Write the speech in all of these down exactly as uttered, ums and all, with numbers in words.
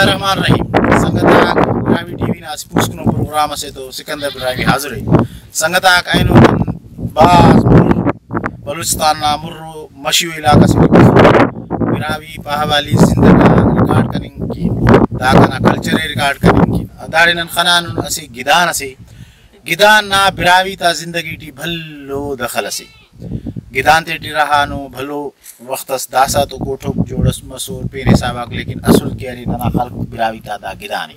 الرحمن الرحیم۔ سنگت آک، براہوئی ٹی وی نا اسہ پوسکنو پروگرام اسے تو سکندر براہوئی حاضر ءِ۔ سنگت آک، اینو نن بھاز مر بلوچستان نا مر و مشیو علاقہ سے ٹی بسر۔ براہوئی پاہہ والی زندگ آ ریکارڈ کننگ کن، دا کنا کلچر ءِ ریکارڈ کننگ کن۔ داڑے نن خنانن اسہ گدان اسے۔ گدان نا براہوئی تا زندگی ٹی بھلو دخل اسے۔ گدان تیٹی رہانو بھلو وخت اس، داسہ تو کوٹھوک جوڑ اس مسر پین حساب آک، لیکن اصل کہ ارے ننا خلق براہوئی تا دا گدان ءِ۔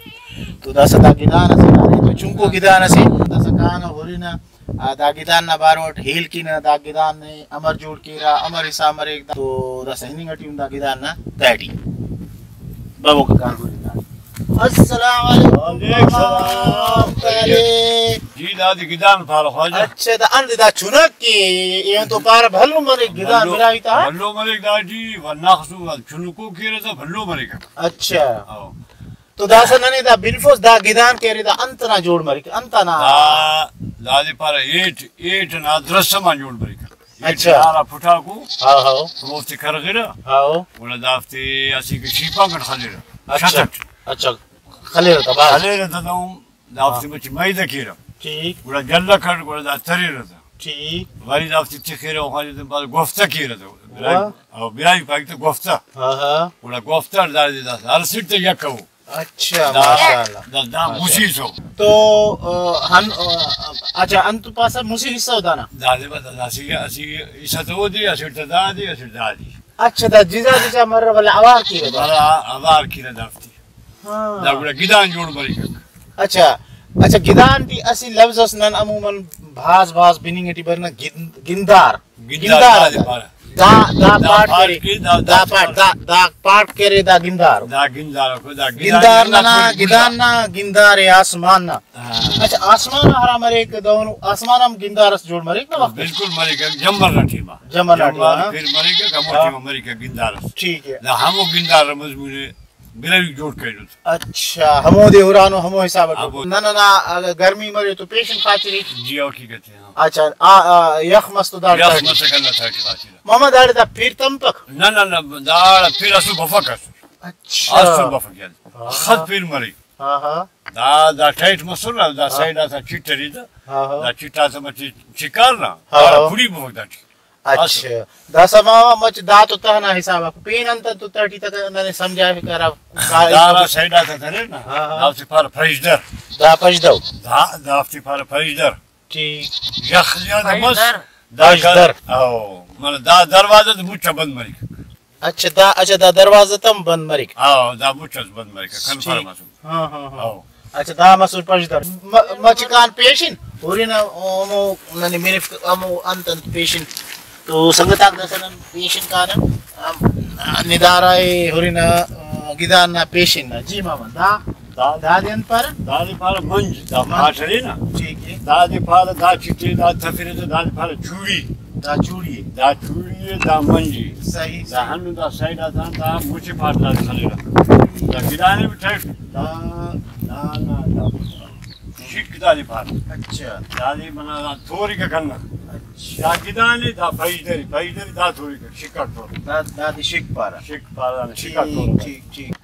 تو داسہ دا گدان اسے ننے تو چنکو گدان اسے، داسہ کانہ ہرنہ، آ، دا گدان نا بارو اٹ ہیل کینہ، دا گدان نے امر جوڑ کیرہ، امر حساب مریک، تو داسہ ہننگ اٹی ہم دا گدان نا تہٹی بابو کا کار گوری دا۔ السلام علیکم۔ وعلیکم السلام۔ جی، دادے گدان پارہ خواجہ۔ اچھا، دا انت دا چنک کہ ایہن تو پارہ بھلو مریک گدان بھلو، براہوئی تا؟ بھلو مریک داٹی، ورناخسو چنکو کیرہ تا بھلو مریک۔ اچھا۔ ہاں۔ تو داسہ ننے دا بنفوس دا گدان کہ ارے دا انت نا جوڑ مریک، انت نا؟ دا، دادے پارہ ایٹ، ایٹ نا درسم آن جوڑ مریک۔ ایٹ اچھا۔ دارا پھٹاکو، ہاں، ہاں۔ اوفتے کرغرہ۔ ہاں۔ گڑا دافتے اسہ کہ شیپانک اٹ خلیرہ۔ اچھا۔ چھت اٹ۔ اچھا۔ خلیرہ تا بھاز۔ خلیرہ تا دہن دافتے ہاں۔ مچہ میدہ کیرہ۔ ٹھیک۔ گڑا جلہ کر، گڑا دا تریرہ تا۔ ٹھیک۔ وری دافتے تخیرہ، اوخان پاس گوفتہ کیرہ تا۔ واہ۔ او براہوئی پائک تا گوفتہ۔ ہاں، ہاں۔ گڑا گوفتہ اٹ دادے داسہ ہر سیٹ تا یک او۔ اچھا، دا، ماشاءاللہ۔ دا، دا ماشاءاللہ۔ مسہ حصہ۔ تو، آ، ہن، آ، اچھا، انت پاسہ مسہ حصہ ءُ دانا؟ دادے بس، اسہ، اسہ حصہ تو اودے، اسہ حصہ دادے، اسہ حصہ دادے۔ اچھا، دا جدا جدا مرہ، ولدا اوار کیرہ دا؟ ولدا اوار کیرہ دافتے۔ ہاں۔ دا گڑا گدان جوڑ مریک۔ اچھا، اچھا، گدان ٹی اسہ لوظ اس نن عموماً بھاز بھاز بننگ ٹی برنہ، گن-، گندار۔ گندار گندار دادے دا۔ پارہ۔ دا، دا دا پاٹ پاٹ کرے۔ کہ دا، دا دا پاٹ، دا، دا پاٹ کرے، دا گندار۔ دا گندار اکو، دا گندار گندار ننا، گندار۔ گدان نا، گندار آسمان نا۔ ہاں۔ اچھا، آسمان ہرا مریک، دہنو آسمان ہم گندار اس جوڑ مریک نا وخت اس؟ بالکل مریک، جمبر نا ٹائم آ۔ جمبر نا ٹائم آ، ہاں۔ پھر مریک، ہمو ہاں۔ ٹائم آ مریک گندار اس۔ ٹھیک ہے۔ دا ہمو گندار مضمون ءِ براہوئی جوڑ کرینو۔ اچھا، ہمودے ہرانو ہمو حساب اٹ۔ ہمو۔ نہ، نہ، نہ، اگہ گرمی مرے تو پیشن خاطری۔ جی، حقیقت ہے، ہاں۔ اچھا، آ، آ، یخ مس تو داڑے یخ تاٹی۔ مس کنا تاٹی خاطر۔ ماما داڑے دا پھر تمپک؟ نہ، نہ، نہ، داڑے پھر اسو بفک اسو۔ اچھا۔ اسو بفک یار۔ ہاں۔ خط پھر مرے۔ ہاں، ہاں۔ دا، دا ٹائٹ مسر نا، دا ہاں۔ سائیڈ آتا چٹ ارے دا۔ ہاں، ہاں۔ دا چٹ آتا مچے چکار نا، ہاں، داڑا ہاں۔ پھڑی بفک داٹی۔ اچھا۔ داسہ ما مچ دا تو تہنا حساب آ پین انت تو تہٹی تک ننے سمجھائے کہ ہرا کا-، دارا سائیڈ آتا ترے نا، ہاں، ہاں۔ دافتے پارہ پریشدر۔ دا پشدو۔ دا، دافتے پارہ پریشدر۔ ٹھیک۔ یخ زیادہ مس، پریشدر۔ دا پریشدر۔ او، من دا دروازہ تے مچ بند مریک۔ اچھا، دا، اچھا، دا دروازہ تم بند مریک۔ او، دا مچ بند مریک، کن ٹھیک۔ فرماسو۔ ہاں، ہاں، ہاں۔ او۔ اچھا، دا مسر پشدر۔ م-، مچکان پیشن، ہرنہ ہمو ننے منفک ہمو انت انت پیشن۔ تو سنگت آک داسہ نن پیشن کانہ، ام، ندارہ ءِ ہرنہ، آ، گدان نا پیشن نا۔ جی ماما، دا، دا، دادے انت پارہ؟ دادے پارہ منج، دا منج۔ پاٹ ارے نا۔ ٹھیک ہے۔ دادے پارہ دا چٹے، دا تفرہ تہ، دادے پارہ چوڑی۔ دا چوڑی ءِ۔ دا چوڑی ءِ، دا منج ءِ۔ صحیح، دا صحیح۔ ہندن دا سائیڈ آتا دا مچے پاٹ دادے خلیرہ۔ دا گدانے بھی ٹائٹ۔ دا، دا، دا، دا۔ شک دادے پارہ۔ اچھا۔ دادے منا دا توریکہ کنہ۔ اچھا۔ دا گدانے، دا پژدرے، پژدرے دا توریکہ، شک اٹ تورہ۔ دا، دادے شک پارہ۔ شک پارہ، دانے شک اٹ تورہ۔ ٹھیک، ٹھیک، ٹھیک۔